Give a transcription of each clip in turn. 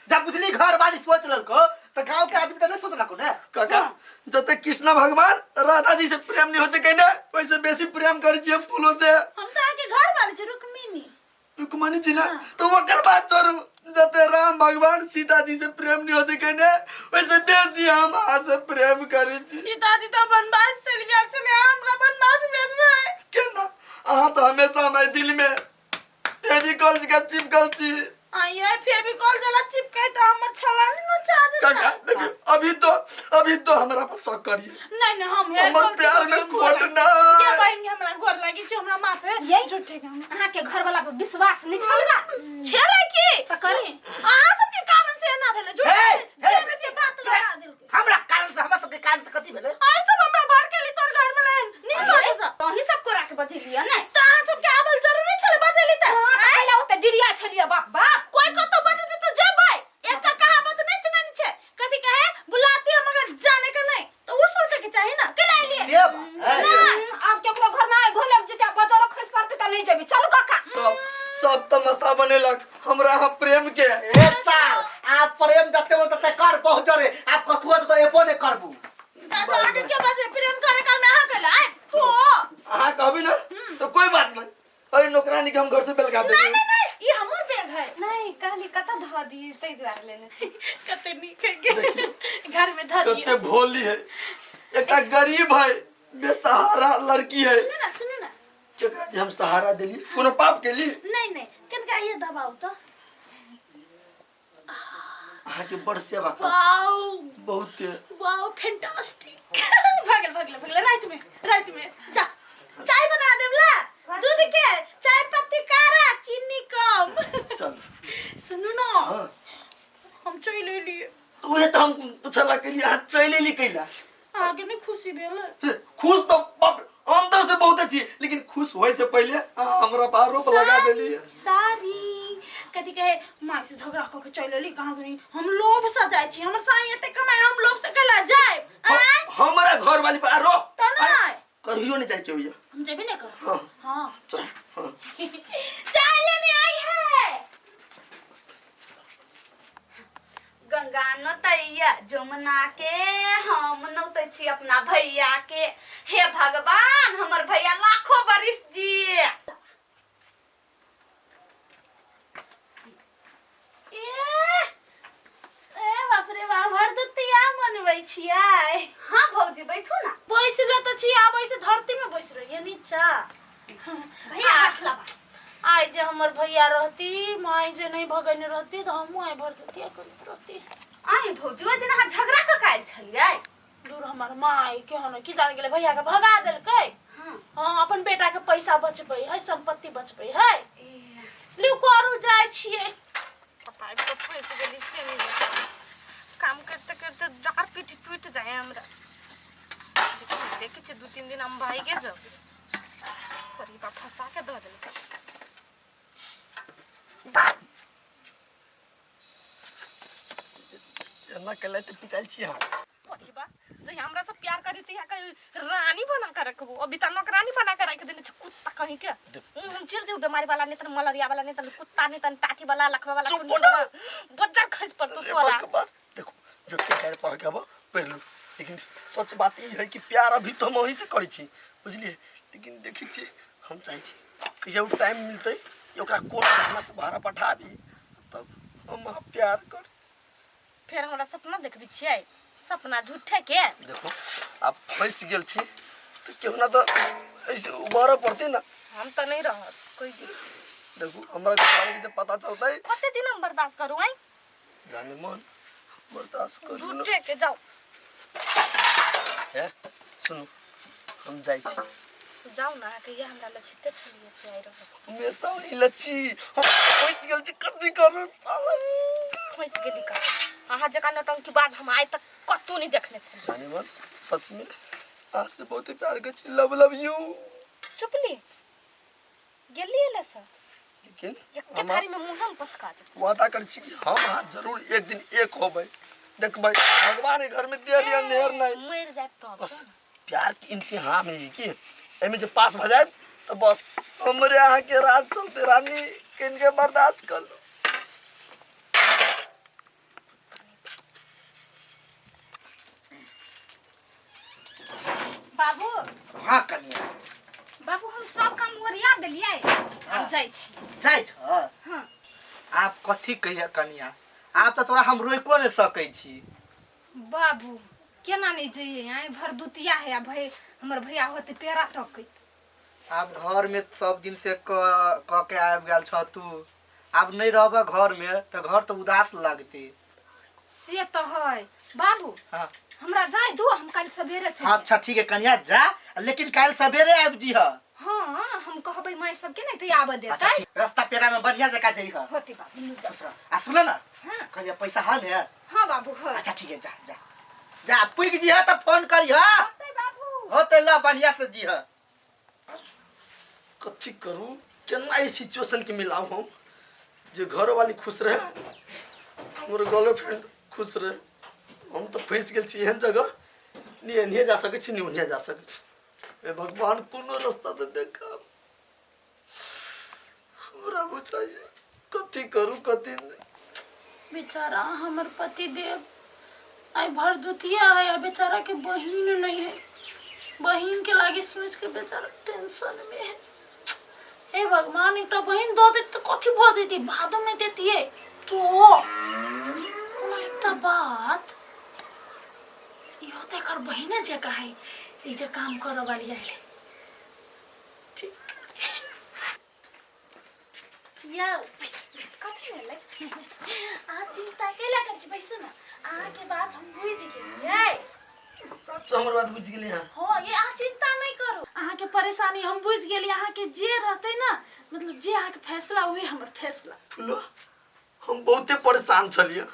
जब बुझली घर वाली सोच ललको तो गांव के आदमी तो नहीं सोचलको ने। काका जते कृष्ण भगवान राधा जी से प्रेम नहीं होते कहीं ना, वैसे बेसी प्रेम करै छी हम फूलो से। हम तो अहाँके घर वाली छी रुक्मिणी। रुक्मणी जी ना, तो ओकर बात छोड़ू, जते राम भगवान सीता जी से प्रेम नहीं होते कहीं ना, वैसे बेसी हम अहाँ से प्रेम करै छी। सीता जी तो वनवास चलि गेल छलै, हमरा वनवास भेजबै? केना, अहाँ तो हमेशा हमारे दिल में फेविकॉल जकाँ चिपकल छी। आइए फेविकॉल जला चिपकै तऽ हमर छला नहि नोचा जेतै। काका देखियौ, अभी तो हमरा पर शक करिए। नहीं नहीं, हम हेर हमर कॉल प्यार में के खोट गोर ना। ये बहिन के हमरा गोर लागी छै, हमरा माफ है। ये? झूठे के हम अहाँके घर वाला पर विश्वास नहीं छलगा? छेलै की? तऽ कर। अहाँ सबके कारण से एना भेलै, झूठे हे, के हे। से से बात लगा देलकै। हमरा कारण से, हमरा सबके कारण से कथी भेलै? अहाँ सब हमरा भर के ली तोर घर में लाइन नहीं बाजै सब। तोही सब कोरा के बजेलियै ने। तऽ अहाँ सबके आबल जरूरी छलै बजेली तऽ? हाँ, तऽ कैला ओते डिरिया छलियै बाप बाप। कोई कतौ बजे छै तऽ जेबै। एकटा कहावत नहीं सुनने छै, कथी कहे, बुलाती है मगर जाने का नहीं, तो वो सोचे के चाही ना कैला एलियै। से बात है। आब केकरो घर में आइ घर लग जेतै, बजरो खसि पड़तै तऽ नहीं जेबी। चलू काका। सब सब तमाशा बनेलक हमरा अहाँ प्रेम के। ए सार, आप प्रेम जते हो तते कर बहुत जरे, आप कथुआ तो एपो ने करबू। जा जा, आगे के बजे प्रेम करे काल में अहाँ कैला आइ फो। अहाँ कहबी ना तो कोई बात नहीं, अरे नौकरानी के हम घर से बेलगा नहीं देबै। नहीं नहीं, ई हमर बैग है। नहीं कहली कतऽ धऽ दियै, ताहि दुआरे लेने छी। कते नीक है के घर में धऽ दियौ। कते भोली है, एकटा गरीब है, बेसहारा लड़की है। सुनू ना, सुनू ना। केकरा जे हम सहारा देली, कोनो पाप केली? नहीं नहीं, कनका ये दबाउ तऽ। अहाँके बड़ सेवा कर। वाओ। बहुत। Wow, fantastic. भगल भगल भगल, रात में, रात में जा चाय बना देबला, दूध के चाय पत्ती कारा चीनी कम। चल। सुनू ना। हाँ। हम चलि एलियै। तो उहे तऽ हम पूछला केली, अहाँ चलि एली कैला? अहाँके नहि खुशी भेल? खुश तो बाप रे, अंदर से बहुत अच्छी, लेकिन खुश होए से पहले अहाँ हमरा पर आरोप लगा देलियै। सारी कथी कहे, माय से झगड़ा कऽ के चलि एली कहाँ गेली? हम लोभ से जाइ छी, हमर साई एते कमाय, हम लोभ से कैला जायब? आँय? हमरा घर वाली पर आरोप। तऽ नहि। कहियो नहीं जाए के होइया। हम जेबे नहीं करब। हाँ। हाँ। चल, हाँ। चाय लेने आई है। गंगा नतैया जमुना के, हम नौतै छी अपना भैया के। हे भगवान, हमर भैया लाखों बरिस जिए। ए ए बाप रे बाप, भरदुतिया मनबै छियै? हाँ भौजी, बैठू ना। बैसले तऽ छी, आब ऐसे धरती में बैस रहियै नीचा। भैया हाथ लगा। आइ जे हमर भैया रहती, माय जे नहीं भगने रहती, तऽ हमहूँ आइ भरदुतिया करैत रहती। आइ भौजी, ओहि दिन अहाँ झगड़ा कऽ के आयल छलियै? दूर, हमर माय केहन की जान गेलै, भैया के भगा देलकै। हाँ, अपन बेटा के पैसा बचबै है, संपत्ति बचबै है। लिउ करू, जाइ छियै। पता है कब फंस गेली से नहीं जाने। काम करते करते डार पीठी टूट जाए हमरा। देखी छियै 2-3 दिन हम भागे जब परिवा फंसा के दऽ देलकै। एना कैला तऽ पिताल छी अहाँ। परिवा जहिया हमरा से प्यार करी तहिया के रानी बना के रखबो, अभी त नौकरानी बना के रख देने छै कुत्ता कहीं के। मुंह हम चिर दिउ, बीमारी वाला नहीं तन, मलेरिया वाला नहीं तन, कुत्ता नहीं तन, टाटी वाला, लखवा वाला। चुप कुन हो ना। बच्चा खस पड़तो अरे तोरा। भगवान, देखो जते गारि पढ़ के आबो पढ़ लू, लेकिन सच बात ई है कि प्यार अभी तो हम वही से करै छी, बुझलिए? लेकिन देखै छी, हम चाहै छी कि जब टाइम मिलतै कि ओकरा कोन बहाना से बाहर पठाबी, तब हम अहाँ प्यार कर। फेर हमरा सपना देखबी छियै, सपना झूठे के। देखो, आब फंसि गेल छी तऽ केहू ना तऽ ऐसे उबारऽ पड़तै ना। हम तऽ नहीं रहब कोई दिन। देखू, हमरा घरवाली के जब पता चलतै। कते दिन हम बर्दाश्त करू आई? जाने मन, बर्दाश्त करू ना। झूठे के, जाओ। हे सुनू, हम जाइ छी। जाउ ना, अहाँके इएह हमरा लछिते छलियै से आइ रहल। हमेशा वही लच्छी, हम फंसि गेल छी, कथी करू साला। फंसि गेली का? अहाँ जकाँ नौटंकी बाज हम आइ तक कतहु नहि देखने छलियै। जाने मन, सच में अहाँ से बहुत ही प्यार करै छी, लव लव यू। चुपली गेलियै ले सर। लेकिन एके हम थारी में मुँह हम पचका देब। वादा करै छी कि हम अहाँ जरूर एक दिन एक होबै, देखबै भगवान के घर में देर या नेहर नहीं। मरि जायब तब। बस प्यार के इम्तिहान है कि एहिमे जे पास भऽ जायब तऽ बस हमरे अहाँके राज चलते। रानी, किनके बर्दाश्त कर लो। बाबू। हाँ कनिया। बाबू हम सब काम ओरिया देलियै, आब जाइ छी। जाइ छ? हाँ। आप कथी कहिया कनिया, आप तो तोरा हम रोको नहीं सकै छी। बाबू केना नहीं जइए, आइ भरदुतिया है आ भई हमर भैया होते पेड़ा तकैत। आप घर में सब दिन से क के आबि गेल छ तू, आब नहीं रहब घर में तो घर तो उदास लगते। से तो है बाबू। हाँ। हमरा जाय दो, हम काल्हि सवेरे चलि जायब। अच्छा ठीक है कनिया जा, लेकिन काल्हि सवेरे आबि जीह। हाँ हम कहबै माय सबके नहीं तो आबऽ देतै। अच्छा ठीक, रास्ता पेड़ा में बढ़िया जगह जइह। होते बाबू नु जा। आ सुन ना। हाँ। कनिया पैसा है ने? हाँ बाबू है। अच्छा ठीक है, जा जा जा, पुग जीह तो फोन करिह। होते बाबू। होते ल बढ़िया से जीह। कथी करू, केना ई सिचुएशन के मिलाऊ हम, जे घर वाली खुश रहे, हमर गर्लफ्रेंड खुश रहे। हम तो फंसि गेल छी एहन जगह, नी एनहिए जा सकै छी नी ओनहिए जा सकै छी। हे भगवान कोनो रास्ता तऽ देखा हमरा, बुझाइए कथी करू कथी नहीं। बेचारा हमर पति देव आई भरदुतिया है आ बेचारा के बहिन नहीं है, बहिन के लागे सोच के बेचारा टेंशन में है। हे भगवान एकटा बहिन दऽ देत तऽ कथी भऽ जैती, बादो में देतियै तो। ओना एकटा बात, इहो तऽ एकर बहिने जकाँ है, ई जे काम करऽ वाली आयल। ठीक यौ बैस बैस, कथी भेलै? अहाँ चिंता कैला करै छी, बैसू ने। अहाँके बात हम बुझि गेलियै। सच हमर बात बुझि गेलियै अहाँ? हाँ ये अहाँ चिंता नहीं करू, अहाँके परेशानी हम बुझि गेली। अहाँके जे रहतै ना, मतलब जे अहाँके फैसला वही हमर फैसला। फूलो हम बहुते परेशान छलियै,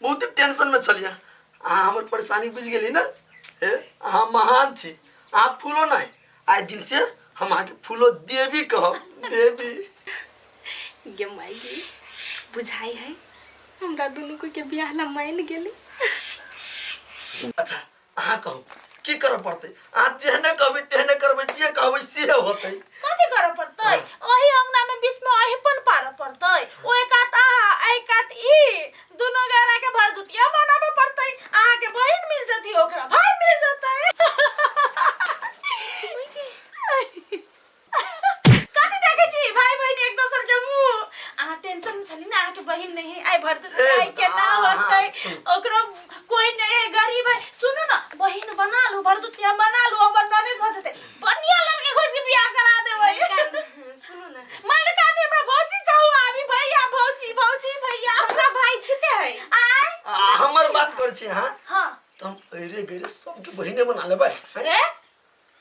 बहुते टेंशन में छलियै, अहाँ हमर परेशानी बुझि गेली ने। हे अहाँ महान छी, अहाँ फूलो नहीं, आइ दिन से हम अहाँके फूलो देवी कहब, देवी। गे माय गे, बुझाई है हमरा दुनू के बियाह ला मान गेली। अच्छा अहाँ कहू की करऽ पड़तै, अहाँ जेहने कहबै तेहने करबै, जे कहबै से होतै। कथी करऽ पड़तै? ओही अंगना में बीच में अहिपन पारऽ पड़तै, ओहि कात अहाँ एहि कात ई, दुनू गोरा के भरदुतिया बनाबऽ पड़तै। अहाँके बहिन मिल जतै, ओकरा भाई मिल जतै। कथी देखै छी भाई बहिन एक दोसर के मुंह? अहाँ टेंशन में छली ना, अहाँके बहिन नहीं है, आइ भरदुतिया ए, आइ केना होतै, ओकरो कोई नहीं है, गरीब है। सुनू ना, बहिन बना लू, भरदुतिया बना लू, हमर ननद भऽ जेतै, बढ़िया लड़का खोज के बियाह करा देबै। सुनू ना, मलकानी हमरा भौजी कहू, आबी भैया भौजी भौजी भैया, हमरा भाई छिते है। आय आ हमर बात करै छी अहाँ? हाँ। तऽ हम अरे गरे सबके बहिने बना लेबै। रे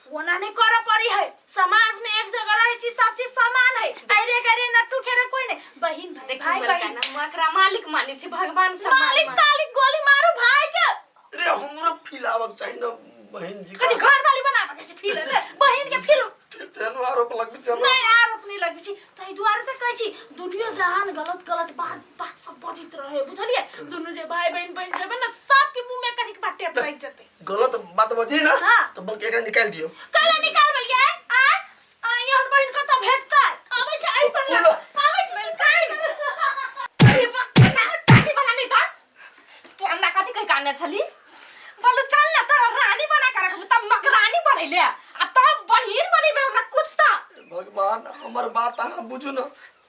ओना नहीं करऽ पड़ी है, समाज में एक जगह रहे छी, सब चीज समान है। अरे गरे नट्टू खेरे कोई नहीं, बहिन भाई देखी भाई बहिन। मलकाना, हम एकरा मालिक मानै छी, भगवान से मालिक तालिक गोली मारू भाई के। रे हमरो फील आबक चाही ना बहिन जी। कथी घर वाली बनाबऽ के छै फील, बहिन के फील तेहनो आरोप लगबै छै हमरा। नहीं आरोप नहीं लगै छी, ताहि दुआरे तऽ कहै छी दुनिया जहान गलत गलत बात बात सब बजैत रहे, बुझलियै? दुनू जे भाई बहिन बनि जेबै ने, सबके मुंह में कनिक बात टेप लागि जेतै। गलत बात बजी ना हाँ। तो बल्कि एकरा निकालि दियौ। कैला निकालबै ये? आय आ एहन बहिन कतऽ भेटतै? आबै छै एहि पर फूलो। आबै छै चिंता नहि करू। टाटी वाला नहीं था तू, हमरा कथी कहि काने छली? बोलू चल ना तोरा रानी बना के रखबू, तब नौकरानी बनैले आ तब बहिन बनेबे हमरा कुछ त। भगवान हमर बात अहाँ बुझू ना,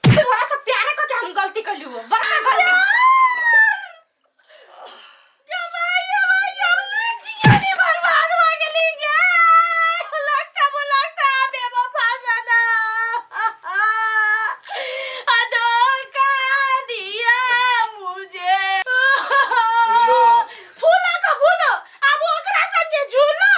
तोरा से प्यारे कऽ के हम गलती कलियो, बड़का गलती। गे माय गे माय गे, हम लुटि गेली, बर्बाद भऽ गेली गे। लोक सब लोक सब बेवफा सना धोखा दिया मुझे। फूलो का फूलो, अब ओकरा संगे झूलो।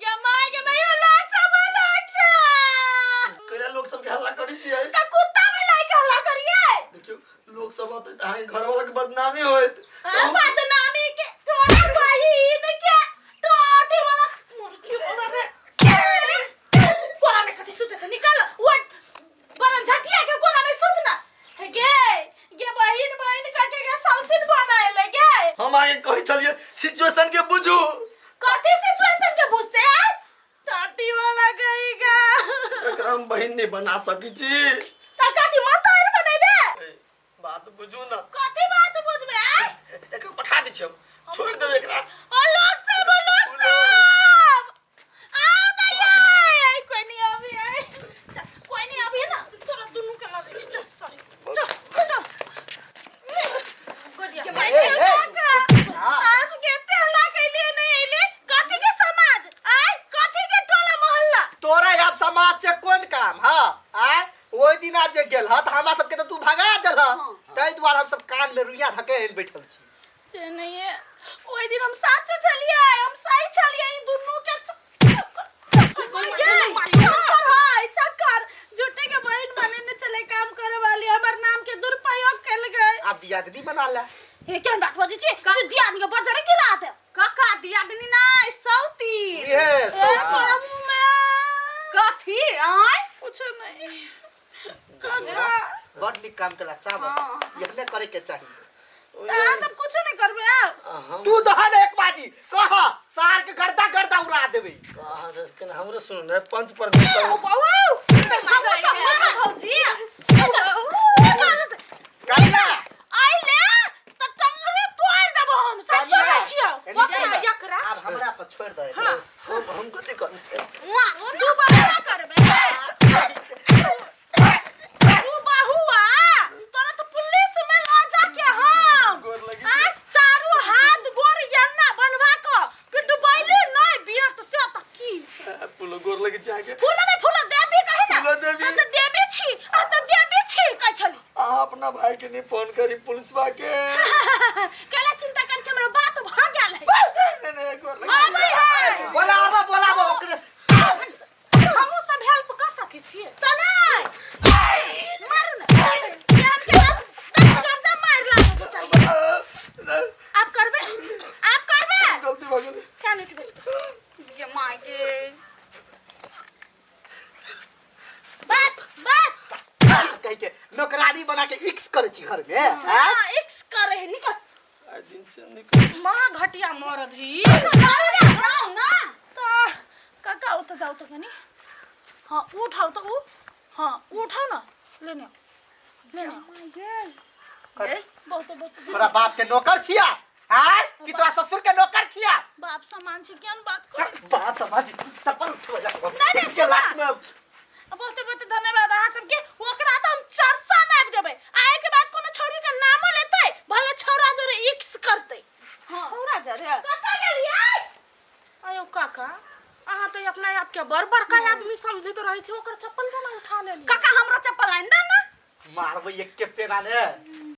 गे माय गे माय, लोक सब लोक सब कैला लोक सबके हल्ला करै छियै? त कुत्ता भी लाइक हल्ला करिए। देखियौ लोक सब अतै तऽ अहाँके घरवाला के बदनामी होइत। बदनामी के तोरा बहिन के टोटी वाला मुर्गी वाला रे, कोरा में कथी सुते से निकल, वो बरन झटिया के कोरा में सुत ना। हे गे गे बहिन बहिन कह के गे साउथिन बनाएले गे। हम अहाँके कहै छलियै सिचुएशन के बुझू। कथी सिचुएशन के बुझते हैं? टाटी वाला कहेगा एकरा हम बहिन नहीं बना सकै छी। त कथी मतार बनेबे? ए, बात बुझू ना। कथी बात बुझबे? आय एकरा पठा दै छियै हम, छोड़ि देबै एकरा। ओ लोक सब, ओ लोक सब आ देल ताहि दुआरे हम सब कान में रुइया धके आनि बैठल छी। से नहीं है, ओहि दिन हम साचो छलियै, हम सही छलियै। ई दुनू के चक्कर है, चक्कर झूठे के बहन बनेने चले काम करे वाली, हमर नाम के दुरुपयोग कल गए। आब दियादनी बना ले। हे केहन बात बजै छी? तू दियादनी के बजरे गिरा दे। काका दियादनी नहीं सौती। ये ए तोरा मुंह में कथी आय? कुछ नहीं काका। बड नीक काम केला, चावल एहने करे के चाही। अहाँ सब कुछ नहीं करबे आब। तू दहन एक बाजी कह सार के गर्दा गर्दा उड़ा देबे। कहाँ से केना हमरो सुन ने पंच परमेश्वर। ओ बाबू भौजी कन्या आइले त टंगरे तोड़ देबो हम, सच कहै छियौ। ओकरा एकरा आब हमरा पर छोड़ दे। हम कथी करू? मारो तू बहुआ करबे, तू बहुआ तोरा तो पुलिस में ल जाके हम आ चारू हाथ गोर एन्ना बनवा क पिटबैली नहीं बिया त से त की फूलो गोर लगे छी आगे। फूल नहीं, फूल देबी कहे ना। फूलो देबी। हम त देबी छी, हम त देबी छी कहै छली। अहाँ अपना भाई के नहीं फोन करी पुलिसवा के। कैला चिंता कर छी, हमरा बात भ गेल है। नहीं नहीं गोर लगे। आबै है। बोलाबो बोलाबो ओकरे। हमहूँ सब हेल्प कऽ सकै छियै। त नहीं मारू ना केहन के दस दस कर्जा मारि लागै के चाही। आब करबे, आब करबे। गलती भऽ गेलै। कान उठ बैस। ये माय के बस बस कहै छै नौकरानी बना के इक्स करै छी घर में। हां इक्स करे है निकल। आइ दिन से निकल। माँ घटिया मरद ही। मारू ना ना ना त काका उत जाऊ त कनी। हां उठाऊ त उ, हां उठाऊ ना, लेने आओ लेने आओ। बहुत बहुत तोरा बाप के नौकर छिया आय कि तोरा ससुर के नौकर छिया? बाप समान छी केहन बात कर। बाप समाज चप्पल उठो जा। नहीं, नहीं, के लाख में। बहुत बहुत धन्यवाद अहाँ सबके। ओकरा तो हम चरसा नापि देबै, आइ के बाद कोनो छौरी के नामो लेतै भले छौरा जोरे इक्स करतै। हां छौरा जरे कतऽ गेलियै? अयो काका अहाँ तऽ अपना आपके बड़ बड़का आदमी समझैत रहै छी, ओकर चप्पल केना उठा लेलियै? काका हमरो चप्पल आनि दे ना। मारबै एक के पेड़ा ने।